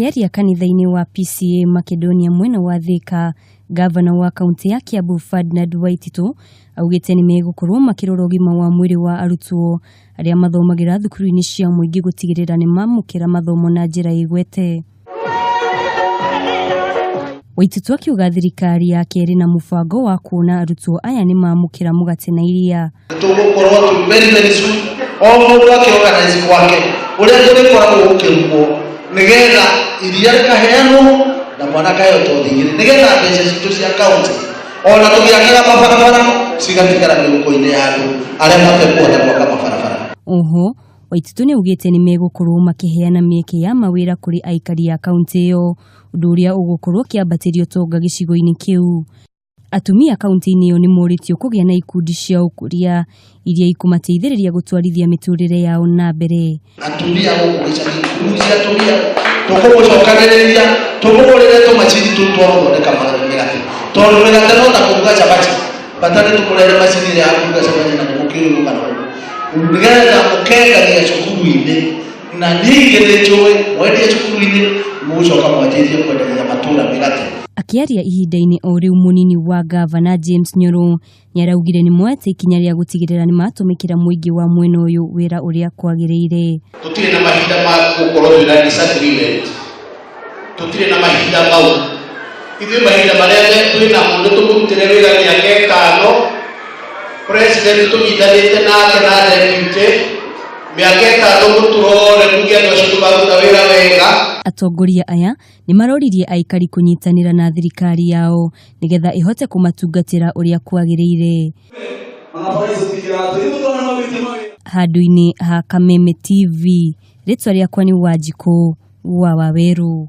Akĩaria kanitha-inĩ wa PCEA Makedonia mwena wa Thika, ngavana wa kaunti ya Kiambu Ferdinand Waititu augĩte nĩ megũkorwo makĩrora ũgima wa mwĩrĩ wa arutwo arĩa mathomagĩra thukuru-inĩ cia mũingĩ gũtigĩrĩra nĩ mamũkĩra mathomo na njĩra ĩgwete. Waititu akiuga thirikari yake ĩrĩ na mũbango wa kuona arutwo aya nĩ mamũkĩra mũgate na iria. Tũgũkorwo tu very very soon o mũndũ akĩorganize gwake ũrĩa kũrĩkoragwo gũkĩrugwo, nĩgetha iria rĩkaheanwo na mwana akaheo tothi igĩrĩ, nĩgetha mbeca citũ cia kaunti ona tũgĩakaga mabarabara cigatigara mĩhuko-inĩ ya andũ arĩa matekũhota gwaka mabarabara. Oho Waititu nĩ augĩte nĩ megũkorwo makĩheana mĩeke ya mawĩra kũrĩ aikari a kaunti ĩyo, ũndũ ũrĩa ũgũkorwo ũkĩambatĩria ũtonga gĩcigo-inĩ kĩu. Atumia kaunti-inĩ ĩyo nĩ morĩtio kũgĩa na ikundi cia ũkũria iria ikũmateithĩrĩria gũtwarithia mĩtũrĩre yao na mbere. Atumia gũkũ gĩcagi, ikundi cia atumia tũkũmũcokanĩrĩria, tũmũgũrĩre tũmacini tũu twa gũthondeka mĩgate, tondũ mĩgate no ta kũruga cabaci, bata nĩ tũmũrehere macini ĩrĩa ya kũruga cabaci na nĩmũkĩũĩ kana ũguo, nĩgetha mũkendagia cukuru-inĩ. Na ningĩ nĩ njũĩ mwendia cukuru-inĩ mũgũcoka mwanjĩrie kwendagia matũra mĩgate. Akĩaria ihinda-inĩ o rĩu, mũnini wa ngavana James Nyoro nĩaraugire nĩ moete ikinya rĩa gũtigĩrĩra nĩ matũmĩkĩra mũingĩ wa mwena ũyũ wĩra ũrĩa kwagĩrĩire. Tũtirĩ na mahinda ma gũkorwo twĩna disagreement, tũtirĩ na mahinda mau. Ithuĩ mahinda marĩa twĩ namo nĩ tũmũrutĩre wĩra mĩaka 5, president tũnyitanĩte nake na deputy, mĩaka 5 mũtũrore muge andũ acio tũmaruta wĩra wega. Atongoria aya nĩ maroririe aikari kũnyitanĩra na thirikari yao nĩgetha ĩhote kũmatungatĩra ũrĩa kwagĩrĩire. Handũ-inĩ ha Kameme TV, rĩtwa rĩakwa nĩ Wanjikũ wa Wawerũ.